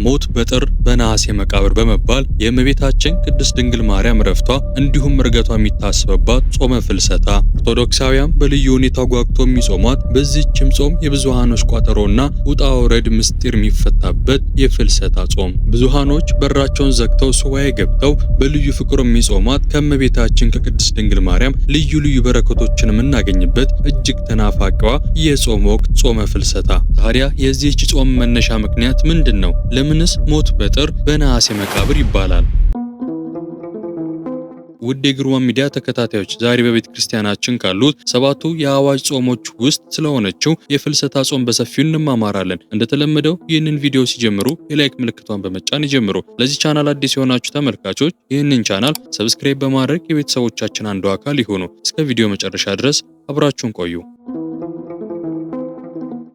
ሞት በጥር በነሐሴ መቃብር በመባል የእመቤታችን ቅድስት ድንግል ማርያም ዕረፍቷ እንዲሁም ዕርገቷ የሚታሰብባት ጾመ ፍልሰታ ኦርቶዶክሳውያን በልዩ ሁኔታ ጓጉቶ የሚጾሟት፣ በዚህችም ጾም የብዙሃኖች ቋጠሮና ውጣ ውረድ ምስጢር የሚፈታበት የፍልሰታ ጾም፣ ብዙሃኖች በራቸውን ዘግተው ሱባኤ ገብተው በልዩ ፍቅር የሚጾሟት፣ ከእመቤታችን ከቅድስት ድንግል ማርያም ልዩ ልዩ በረከቶችን የምናገኝበት እጅግ ተናፋቂዋ የጾም ወቅት ጾመ ፍልሰታ። ታዲያ የዚህች ጾም መነሻ ምክንያት ምንድን ነው? ለምንስ ሞት በጥር በነሐሴ መቃብር ይባላል? ውድ የግሩማ ሚዲያ ተከታታዮች፣ ዛሬ በቤተ ክርስቲያናችን ካሉት ሰባቱ የአዋጅ ጾሞች ውስጥ ስለሆነችው የፍልሰታ ጾም በሰፊው እንማማራለን። እንደተለመደው ይህንን ቪዲዮ ሲጀምሩ የ like ምልክቷን በመጫን ይጀምሩ። ለዚህ ቻናል አዲስ የሆናችሁ ተመልካቾች ይህንን ቻናል subscribe በማድረግ የቤተሰቦቻችን አንዱ አካል ይሁኑ። እስከ ቪዲዮ መጨረሻ ድረስ አብራችሁን ቆዩ።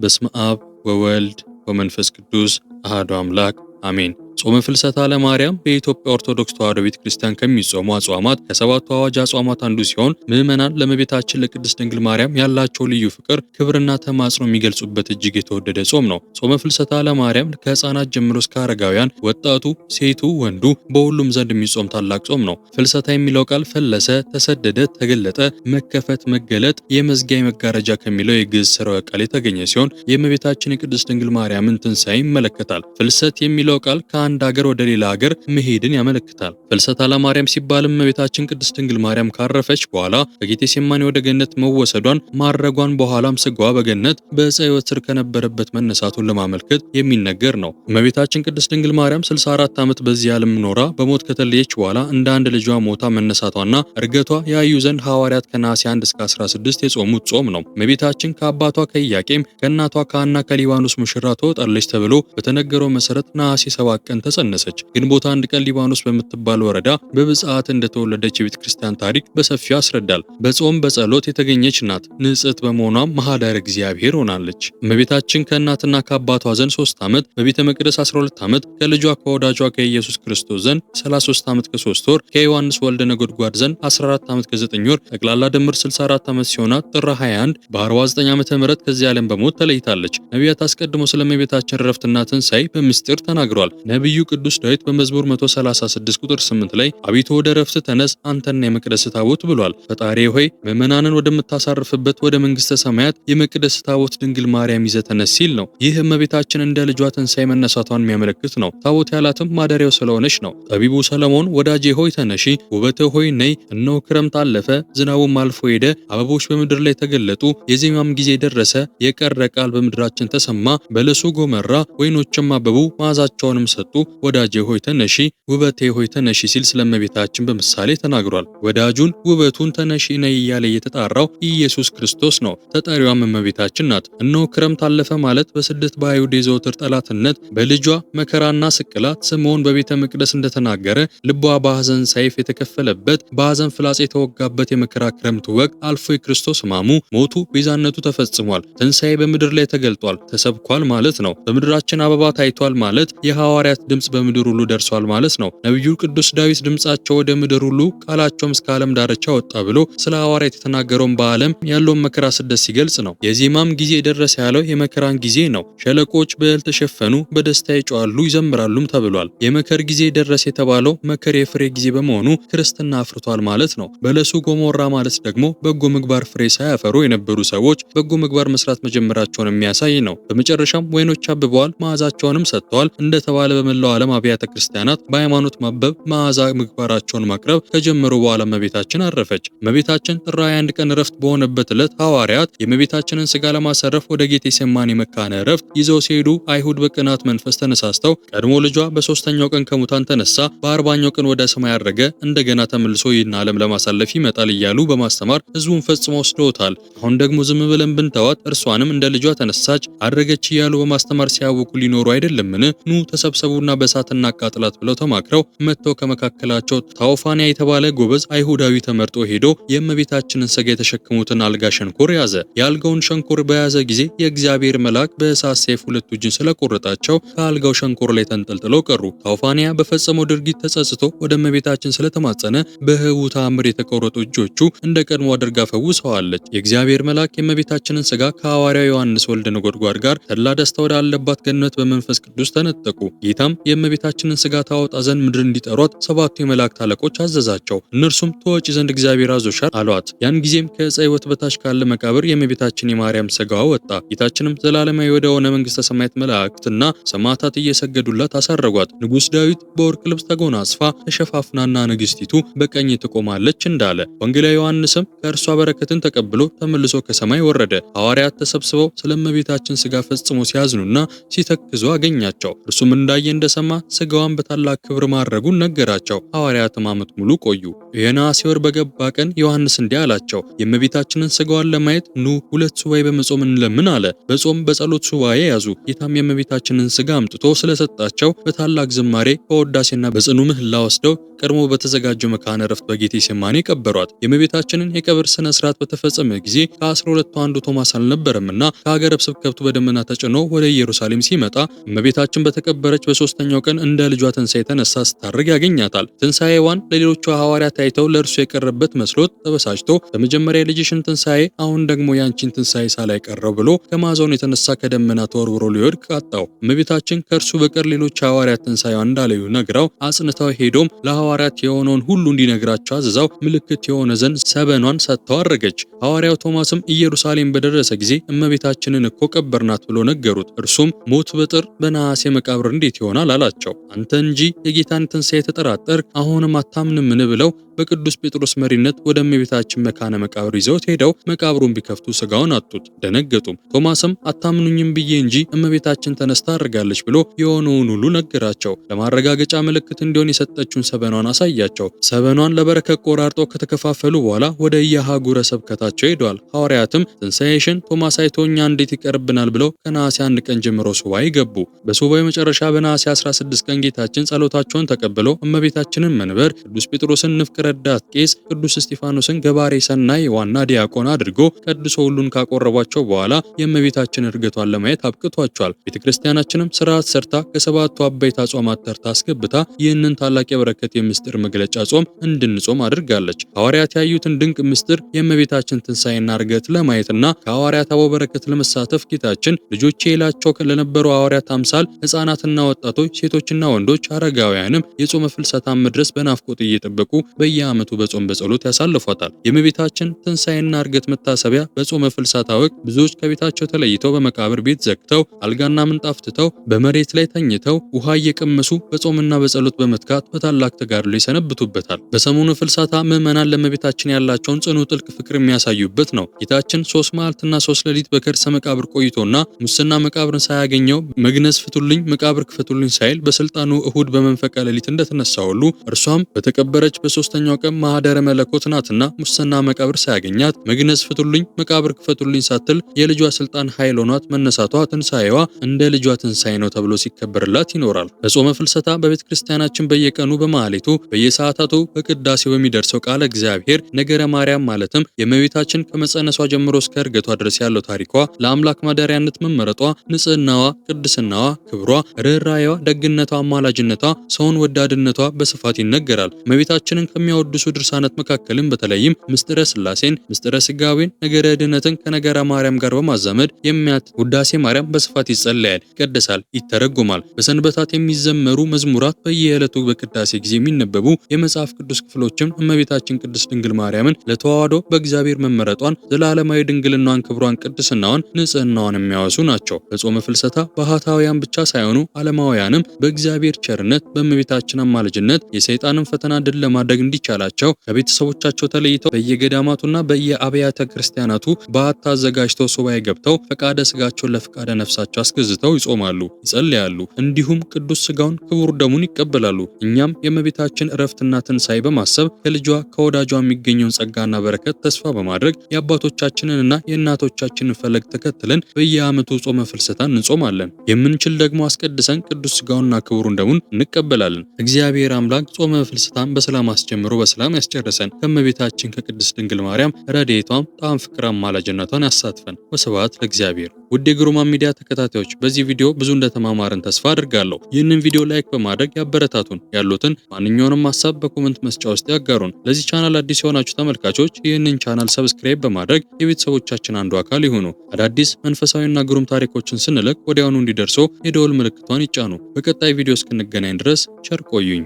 በስመ አብ ወወልድ ወመንፈስ ቅዱስ አሐዱ አምላክ አሜን። ጾመ ፍልሰታ ለማርያም በኢትዮጵያ ኦርቶዶክስ ተዋሕዶ ቤተክርስቲያን ከሚጾሙ አጽዋማት ከሰባቱ አዋጅ አጽዋማት አንዱ ሲሆን፣ ምዕመናን ለእመቤታችን ለቅድስት ድንግል ማርያም ያላቸው ልዩ ፍቅር፣ ክብርና ተማጽኖ የሚገልጹበት እጅግ የተወደደ ጾም ነው። ጾመ ፍልሰታ ለማርያም ከሕፃናት ጀምሮ እስከ አረጋውያን፣ ወጣቱ፣ ሴቱ፣ ወንዱ በሁሉም ዘንድ የሚጾም ታላቅ ጾም ነው። ፍልሰታ የሚለው ቃል ፈለሰ፣ ተሰደደ፣ ተገለጠ፣ መከፈት፣ መገለጥ፣ የመዝጊያ መጋረጃ ከሚለው የግዕዝ ሥርወ ቃል የተገኘ ሲሆን የእመቤታችን የቅድስት ድንግል ማርያምን ትንሣኤ ይመለከታል። ፍልሰት የሚለው ቃል ከአንድ ሀገር ወደ ሌላ ሀገር መሄድን ያመለክታል። ፍልሰታ ለማርያም ሲባልም እመቤታችን ቅድስት ድንግል ማርያም ካረፈች በኋላ ከጌቴሴማኒ ወደ ገነት መወሰዷን፣ ማረጓን፣ በኋላም ስጋዋ በገነት በዕፀ ሕይወት ስር ከነበረበት መነሳቱን ለማመልከት የሚነገር ነው። እመቤታችን ቅድስት ድንግል ማርያም 64 ዓመት በዚህ ዓለም ኖራ በሞት ከተለየች በኋላ እንደ አንድ ልጇ ሞታ መነሳቷና እርገቷ ያዩ ዘንድ ሐዋርያት ከነሐሴ 1 እስከ 16 የጾሙት ጾም ነው። እመቤታችን ከአባቷ ከኢያቄም ከእናቷ ከሐና ከሊባኖስ ሙሽራ ትወጣለች ተብሎ በተነገረው መሰረት ነሐሴ 7 ቀን ተጸነሰች። ግንቦት 1 ቀን ሊባኖስ በምትባል ወረዳ በብጽዓት እንደተወለደች የቤተ ክርስቲያን ታሪክ በሰፊው ያስረዳል። በጾም በጸሎት የተገኘች ናት። ንጽሕት በመሆኗም ማኅደረ እግዚአብሔር ሆናለች። እመቤታችን ከእናትና ከአባቷ ዘንድ 3 ዓመት፣ በቤተ መቅደስ 12 ዓመት፣ ከልጇ ከወዳጇ ከኢየሱስ ክርስቶስ ዘንድ 33 ዓመት ከ3 ወር፣ ከዮሐንስ ወልደ ነጎድጓድ ዘንድ 14 ዓመት ከ9 ወር፣ ጠቅላላ ድምር 64 ዓመት ሲሆናት ጥር 21 በ49 ዓመተ ምህረት ከዚህ ዓለም በሞት ተለይታለች። ነቢያት አስቀድሞ ስለ እመቤታችን ዕረፍትና ትንሣኤ በምስጢር ተናግሯል። ነቢዩ ቅዱስ ዳዊት በመዝሙር 136 ቁጥር 8 ላይ አቤቱ ወደ ዕረፍት ተነስ አንተና የመቅደስ ታቦት ብሏል። ፈጣሪ ሆይ፣ ምዕመናንን ወደምታሳርፍበት ወደ መንግስተ ሰማያት የመቅደስ ታቦት ድንግል ማርያም ይዘህ ተነስ ሲል ነው። ይህ እመቤታችን እንደ ልጇ ትንሣኤ መነሳቷን የሚያመለክት ነው። ታቦት ያላትም ማደሪያው ስለሆነች ነው። ጠቢቡ ሰለሞን ወዳጄ ሆይ ተነሺ፣ ውበቴ ሆይ ነይ፣ እነሆ ክረምት አለፈ፣ ዝናቡም አልፎ ሄደ፣ አበቦች በምድር ላይ ተገለጡ፣ የዜማም ጊዜ ደረሰ፣ የቀረ ቃል በምድራችን ተሰማ፣ በለሱ ጎመራ፣ ወይኖችም አበቡ፣ መዓዛቸውንም ሰጡ፣ ወዳጄ ሆይ ተነሺ፣ ውበቴ ሆይ ተነሺ ሲል ስለእመቤታችን በምሳሌ ተናግሯል። ወዳጁን ውበቱን ተነሺ ነይ እያለ የተጣራው ኢየሱስ ክርስቶስ ነው። ተጠሪዋም እመቤታችን ናት። እነሆ ክረምት አለፈ ማለት በስደት፣ በአይሁድ የዘወትር ጠላትነት፣ በልጇ መከራና ስቅላት ስምዖን በቤተ መቅደስ እንደተናገረ ልቧ በሐዘን ሰይፍ የተከፈለበት፣ በሐዘን ፍላጻ የተወጋበት የመከራ ክረምት ወቅት አልፎ የክርስቶስ ሕማሙ፣ ሞቱ፣ ቤዛነቱ ተፈጽሟል። ትንሣኤ በምድር ላይ ተገልጧል፣ ተሰብኳል ማለት ነው። በምድራችን አበባ ታይቷል ማለት የሐዋርያት ድምጽ በምድር ሁሉ ደርሷል ማለት ነው። ነቢዩ ቅዱስ ዳዊት ድምጻቸው ወደ ምድር ሁሉ ቃላቸውም እስከ ዓለም ዳርቻ ወጣ ብሎ ስለ ሐዋርያት የተናገረውን በዓለም ያለውን መከራ ስደት ሲገልጽ ነው። የዜማም ጊዜ ደረሰ ያለው የመከራን ጊዜ ነው። ሸለቆች በእህል ተሸፈኑ፣ በደስታ ይጮሃሉ ይዘምራሉም ተብሏል። የመከር ጊዜ ደረሰ የተባለው መከር የፍሬ ጊዜ በመሆኑ ክርስትና አፍርቷል ማለት ነው። በለሱ ጎሞራ ማለት ደግሞ በጎ ምግባር ፍሬ ሳያፈሩ የነበሩ ሰዎች በጎ ምግባር መስራት መጀመራቸውን የሚያሳይ ነው። በመጨረሻም ወይኖች አብበዋል መዓዛቸውንም ሰጥተዋል እንደተባለ በመላው ዓለም አብያተ ክርስቲያናት በሃይማኖት ማበብ መዓዛ ምግባራቸውን ማቅረብ ከጀመሩ በኋላ እመቤታችን አረፈች። እመቤታችን ጥር 21 ቀን እረፍት በሆነበት ዕለት ሐዋርያት የእመቤታችንን ስጋ ለማሰረፍ ወደ ጌቴሴማኒ መካነ እረፍት ይዘው ሲሄዱ አይሁድ በቅናት መንፈስ ተነሳስተው ቀድሞ ልጇ በሶስተኛው ቀን ከሙታን ተነሳ፣ በ40ኛው ቀን ወደ ሰማይ አረገ፣ እንደገና ተመልሶ ይህን ዓለም ለማሳለፍ ይመጣል እያሉ በማስተማር ህዝቡን ፈጽሞ ወስደውታል። አሁን ደግሞ ዝም ብለን ብንተዋት እርሷንም እንደ ልጇ ተነሳች አረገች እያሉ በማስተማር ሲያውኩ ሊኖሩ አይደለምን? ኑ ተሰብሰቡና በእሳት እናቃጥላት ብለው ተማክረው መጥተው ከመካከላቸው ታውፋንያ የተባለ ጎበዝ አይሁዳዊ ተመርጦ ሄዶ የእመቤታችንን ስጋ የተሸከሙትን አልጋ ሸንኮር ያዘ። የአልጋውን ሸንኮር በያዘ ጊዜ የእግዚአብሔር መልአክ በእሳት ሰይፍ ሁለቱ እጅን ስለቆረጣቸው ከአልጋው ሸንኮር ላይ ተንጠልጥለው ቀሩ። ታውፋንያ በፈጸመው ድርጊት ተጸጽቶ ወደ እመቤታችን ስለተማጸነ በህቡ ተአምር የተቆረጡ እጆቹ እንደ ቀድሞ አድርጋ ፈውሰዋለች። የእግዚአብሔር መልአክ የእመቤታችንን ስጋ ከሐዋርያው ዮሐንስ ወልደ ነጎድጓድ ጋር ተድላ ደስታ ወዳለባት ገነት በመንፈስ ቅዱስ ተነጠቁ። ጌታም ጌታም የእመቤታችንን ሥጋ ታወጣ ዘንድ ምድር እንዲጠሯት 7ቱ የመላእክት አለቆች አዘዛቸው። እነርሱም ትወጪ ዘንድ እግዚአብሔር አዞሻል አሏት። ያን ጊዜም ከዕፀ ሕይወት በታች ካለ መቃብር የእመቤታችን የማርያም ሥጋዋ ወጣ። ጌታችንም ዘላለማዊ ወደ ሆነ መንግሥተ ሰማያት መላእክትና ሰማዕታት እየሰገዱላት አሳረጓት። ንጉሥ ዳዊት በወርቅ ልብስ ተጎናጽፋ ተሸፋፍናና ንግሥቲቱ በቀኝ ትቆማለች እንዳለ፣ ወንጌላዊ ዮሐንስም ከእርሷ በረከትን ተቀብሎ ተመልሶ ከሰማይ ወረደ። ሐዋርያት ተሰብስበው ስለ እመቤታችን ሥጋ ፈጽሞ ሲያዝኑና ሲተክዙ አገኛቸው። እርሱም እንዳየ እንደሰማ ሥጋዋን በታላቅ ክብር ማድረጉን ነገራቸው። ሐዋርያትም ዓመት ሙሉ ቆዩ። የነሐሴ ወር በገባ ቀን ዮሐንስ እንዲህ አላቸው፣ የእመቤታችንን ሥጋዋን ለማየት ኑ 2 ሱባኤ በመጾም እንለምን አለ። በጾም በጸሎት ሱባኤ ያዙ። ጌታም የእመቤታችንን ሥጋ አምጥቶ ስለሰጣቸው በታላቅ ዝማሬ በውዳሴና በጽኑ ምህላ ወስደው ቀድሞ በተዘጋጀው መካነ ዕረፍት በጌቴሴማኒ ቀበሯት። የእመቤታችንን የቀብር ስነ ስርዓት በተፈጸመ ጊዜ ከ12ቱ አንዱ ቶማስ አልነበረምና ከሀገረ ስብከቱ በደመና ተጭኖ ወደ ኢየሩሳሌም ሲመጣ እመቤታችን በተቀበረች በሶስተኛው ቀን እንደ ልጇ ትንሣኤ ተነሳ ስታርግ ያገኛታል። ትንሣኤዋን ለሌሎቹ ሐዋርያት ታይተው ለእርሱ የቀረበት መስሎት ተበሳጭቶ በመጀመሪያ የልጅሽን ትንሣኤ አሁን ደግሞ ያንቺን ትንሣኤ ሳላይ ቀረው ብሎ ከማዘኑ የተነሳ ከደመና ተወርውሮ ሊወድቅ አጣው። እመቤታችን ከእርሱ በቀር ሌሎች ሐዋርያት ትንሣኤዋን እንዳላዩ ነግራው አጽንታው ሄዶም ለሐዋርያት የሆነውን ሁሉ እንዲነግራቸው አዘዛው። ምልክት የሆነ ዘንድ ሰበኗን ሰጥተው አረገች። ሐዋርያው ቶማስም ኢየሩሳሌም በደረሰ ጊዜ እመቤታችንን እኮ ቀበርናት ብሎ ነገሩት። እርሱም ሞት በጥር በነሐሴ መቃብር እንዴት ይሆናል አላቸው። አንተ እንጂ የጌታን ትንሣኤ ተጠራጠርክ፣ አሁንም አታምንምን ብለው በቅዱስ ጴጥሮስ መሪነት ወደ እመቤታችን መካነ መቃብር ይዘውት ሄደው መቃብሩን ቢከፍቱ ሥጋውን አጡት፣ ደነገጡም። ቶማስም አታምኑኝም ብዬ እንጂ እመቤታችን ተነስታ አድርጋለች ብሎ የሆነውን ሁሉ ነገራቸው። ለማረጋገጫ ምልክት እንዲሆን የሰጠችውን ሰበኗን አሳያቸው። ሰበኗን ለበረከት ቆራርጠው ከተከፋፈሉ በኋላ ወደ የአህጉረ ስብከታቸው ሄደዋል። ሐዋርያትም ትንሣኤሽን ቶማስ አይቶ እኛ እንዴት ይቀርብናል ብለው ከነሐሴ 1 ቀን ጀምሮ ሱባኤ ገቡ። በሱባኤው መጨረሻ በነሐሴ 16 ቀን ጌታችን ጸሎታቸውን ተቀብሎ እመቤታችንን መንበር፣ ቅዱስ ጴጥሮስን ንፍቅ ረዳት ቄስ፣ ቅዱስ እስጢፋኖስን ገባሬ ሰናይ ዋና ዲያቆን አድርጎ ቀድሶ ሁሉን ካቆረቧቸው በኋላ የእመቤታችን እርገቷን ለማየት አብቅቷቸዋል። ቤተክርስቲያናችንም ስርዓት ሰርታ ከ7ቱ አበይት አጽዋማት ተርታ አስገብታ ይህንን ታላቅ የበረከት የምስጢር መግለጫ ጾም እንድንጾም አድርጋለች። ሐዋርያት ያዩትን ድንቅ ምስጢር የእመቤታችን ትንሣኤና እርገት ለማየትና ከሐዋርያት አበው በረከት ለመሳተፍ ጌታችን ልጆቼ ይላቸው ለነበሩ ሐዋርያት አምሳል ሕፃናትና ወጣቶች፣ ሴቶችና ወንዶች፣ አረጋውያንም የጾመ ፍልሰታን መድረስ በናፍቆት እየጠበቁ በየዓመቱ በጾም በጸሎት ያሳልፏታል። የእመቤታችን ትንሣኤና እርገት መታሰቢያ በጾመ ፍልሰታ ወቅት ብዙዎች ከቤታቸው ተለይተው በመቃብር ቤት ዘግተው አልጋና ምንጣፍ ትተው በመሬት ላይ ተኝተው ውሃ እየቀመሱ በጾምና በጸሎት በመትጋት በታላቅ ተጋድሎ ይሰነብቱበታል። በሰሞኑ ፍልሰታ ምዕመናን ለእመቤታችን ያላቸውን ጽኑ ጥልቅ ፍቅር የሚያሳዩበት ነው። ጌታችን 3 መዓልትና 3 ሌሊት በከርሰ መቃብር ቆይቶና ሙስና መቃብርን ሳያገኘው መግነዝ ፍቱልኝ፣ መቃብር ክፈቱልኝ ሳይል በስልጣኑ እሁድ በመንፈቀ ሌሊት እንደተነሳ ሁሉ እርሷም በተቀበረች በሶስተኛው ቀን ማህደረ መለኮት ናትና ሙስና መቃብር ሳያገኛት መግነዝ ፍቱልኝ፣ መቃብር ክፈቱልኝ ሳትል የልጇ ስልጣን ኃይል ሆኗት መነሳቷ ትንሣኤዋ እንደ ልጇ ትንሣኤ ነው ተብሎ ሲከበርላት ይኖራል። በጾመ ፍልሰታ በቤተ ክርስቲያናችን በየቀኑ በማህሌቱ በየሰዓታቱ በቅዳሴው በሚደርሰው ቃለ እግዚአብሔር ነገረ ማርያም ማለትም የእመቤታችን ከመጸነሷ ጀምሮ እስከ እርገቷ ድረስ ያለው ታሪኳ፣ ለአምላክ ማደሪያነት መመረጧ፣ ንጽህናዋ፣ ቅድስናዋ፣ ክብሯ፣ ርኅራኄዋ፣ ደግነቷ፣ አማላጅነቷ፣ ሰውን ወዳድነቷ በስፋት ይነገራል። እመቤታችንን ከሚያወድሱ ድርሳናት መካከልም በተለይም ምስጢረ ሥላሴን፣ ምስጢረ ሥጋዌን፣ ነገረ ድኅነትን ከነገረ ማርያም ጋር በማዛመድ የሚያትት ውዳሴ ማርያም በስፋት ይጸለያል፣ ይቀደሳል፣ ይተረጎማል። በሰንበታት የሚዘመሩ መዝሙራት፣ በየዕለቱ በቅዳሴ ጊዜ የሚነበቡ የመጽሐፍ ቅዱስ ክፍሎችም እመቤታችን ቅድስት ድንግል ማርያምን ለተዋህዶ በእግዚአብሔር መመረጧን፣ ዘላለማዊ ድንግልናዋን፣ ክብሯን፣ ቅድስናዋን፣ ንጽህናዋን የሚያወሱ ናቸው። በጾመ ፍልሰታ ባህታውያን ብቻ ሳይሆኑ ዓለማውያንም በእግዚአብሔር ቸርነት በእመቤታችን አማላጅነት የሰይጣንን ፈተና ድል ለማድረግ እንዲቻላቸው ከቤተሰቦቻቸው ተለይተው በየገዳማቱና በየአብያተ ክርስቲያናቱ በዓት አዘጋጅተው ሱባኤ ገብተው ፈቃደ ስጋቸውን ለፈቃደ ነፍሳቸው አስገዝተው ይጾማሉ፣ ይጸልያሉ። እንዲሁም ቅዱስ ስጋውን ክቡር ደሙን ይቀበላሉ። እኛም የእመቤታችን እረፍትና ትንሣኤ በማሰብ ከልጇ ከወዳጇ የሚገኘውን ጸጋና በረከት ተስፋ በማድረግ የአባቶቻችንንና የእናቶቻችንን ፈለግ ተከትለን በየዓመቱ ጾመ ፍልሰታን እንጾማለን። የምንችል ደግሞ አስቀድሰን ቅዱስ ስጋውንና ክቡሩን ደሙን እንቀበላለን። እግዚአብሔር አምላክ ጾመ ፍልሰታን በሰላም አስጀምሮ በሰላም ያስጨርሰን። ከእመቤታችን ከቅድስት ድንግል ማርያም ረድኤቷም ጣዕም ፍቅር አማላጅነቷን ያሳትፈን። ወስብሐት ለእግዚአብሔር። ውድ የግሩማን ሚዲያ ተከታታዮች፣ በዚህ ቪዲዮ ብዙ እንደተማማርን ተስፋ አድርጋለሁ። ይህንን ቪዲዮ like በማድረግ ያበረታቱን። ያሉትን ማንኛውንም ሀሳብ በ comment መስጫ ውስጥ ያጋሩን። ለዚህ ቻናል አዲስ የሆናችሁ ተመልካቾች ይህንን ቻናል subscribe በማድረግ የቤተሰቦቻችን አንዱ አካል ይሁኑ። አዳዲስ መንፈሳዊና ግሩም ታሪኮችን ስንለቅ ወዲያውኑ እንዲደርሶ የደወል ምልክቷን ይጫኑ። በቀጣይ ቪዲዮ እስክንገናኝ ድረስ ቸር ቆዩኝ።